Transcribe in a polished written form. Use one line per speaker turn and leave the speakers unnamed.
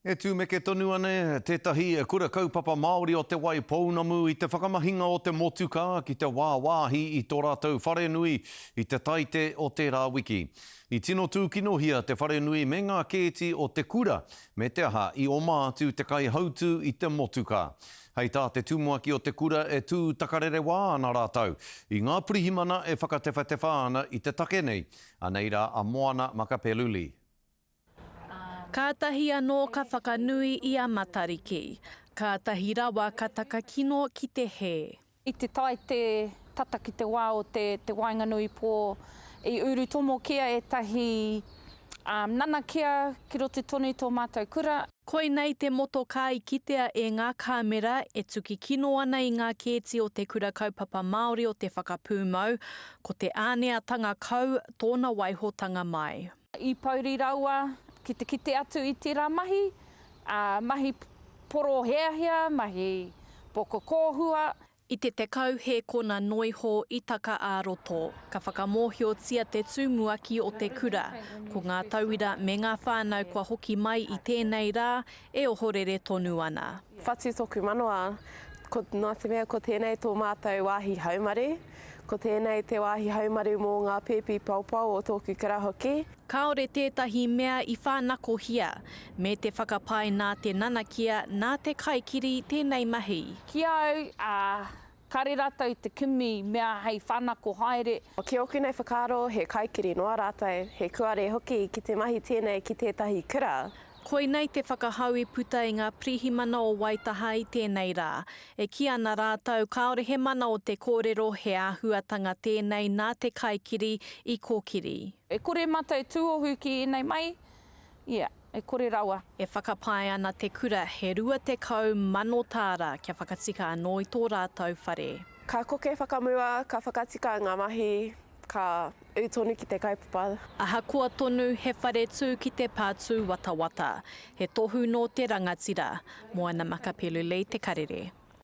E tumeke tonu ana tētahi kura kaupapa Māori o Te Wai Pounamu i te whakamahinga o te motukā ki te wāwāhi i tō rātou wharenui i te Taite o tērā wiki. I tino tūkinohia te wharenui me ngā kēti o te kura, me te aha, i oma atu te kaihautū i te motukā. Hei tā te tumuaki o te kura e tū takarerewā ana rātou i ngā pirihimana e whakatewhatewha ana i te take nei. Anei rā a Moana Makapelu Lee.
Kātahi anō ka whakanui i a Matariki. Kātahi rawa ka takakino ki te hē.
I te taite tata ki te wā o te te waenganui pō, i urutomokia ētahi nanakia ki roto tonu i tō mātou kura.
Koinei te motokā i kitea e ngā kāmera e tuki kino ana i ngā kēti o Te Kura Kaupapa Māori o Te Whakapūmau, ko te āneatanga kau tōna waihotanga mai.
I pouri raua ki te kite atu i tērā mahi, ā, mahi poroheahea, mahi pokokōhua.
I te 10 hēkona noiho i taka ā-roto, ka whakamōhiotia te tūmuaki o te kura, ko ngā tauira me ngā whānau kua hoki mai i tēnei rā e ohorere tonu ana.
Whatu toku manawa, ko, nā te mea ko tēnei tō mātou wāhi haumaru, Ko tēnei te wāhi haumaru mō ngā pēpi paopao o tōku kura hoki.
Kāore tētahi mea i whānakohia, me te whakapae nā te nanakia, nā te kaikiri tēnei mahi.
Ki a au, ā, kāre rātou i te kimi mea hei whānako haere.
Ki ōku nei whakaaro, he kaikiri noa rātou, he kuare hoki ki te mahi tēnei ki tētahi kura.
Koinei te whakahau i puta i ngā pirihimana o Waitaha i tēnei rā. E kī ana rātou kāore he mana o te kōrero he āhuatanga tēnei nā te kaikiri i kōkiri.
E kore mātou e tūohu ki ēnei mahi, yeah, e kore rawa.
E whakapae ana te kura he 20,000 tāra kia whakatika anō i tō rātou whare.
Ka koke whakamua, ka whakatika ngā mahi, Ka ū tonu ki te kaupapa.
Ahakoa tonu he whare tū ki te pā tūwatawata, he tohu nō te rangatira, Moana Makapelu Lee Te Karere.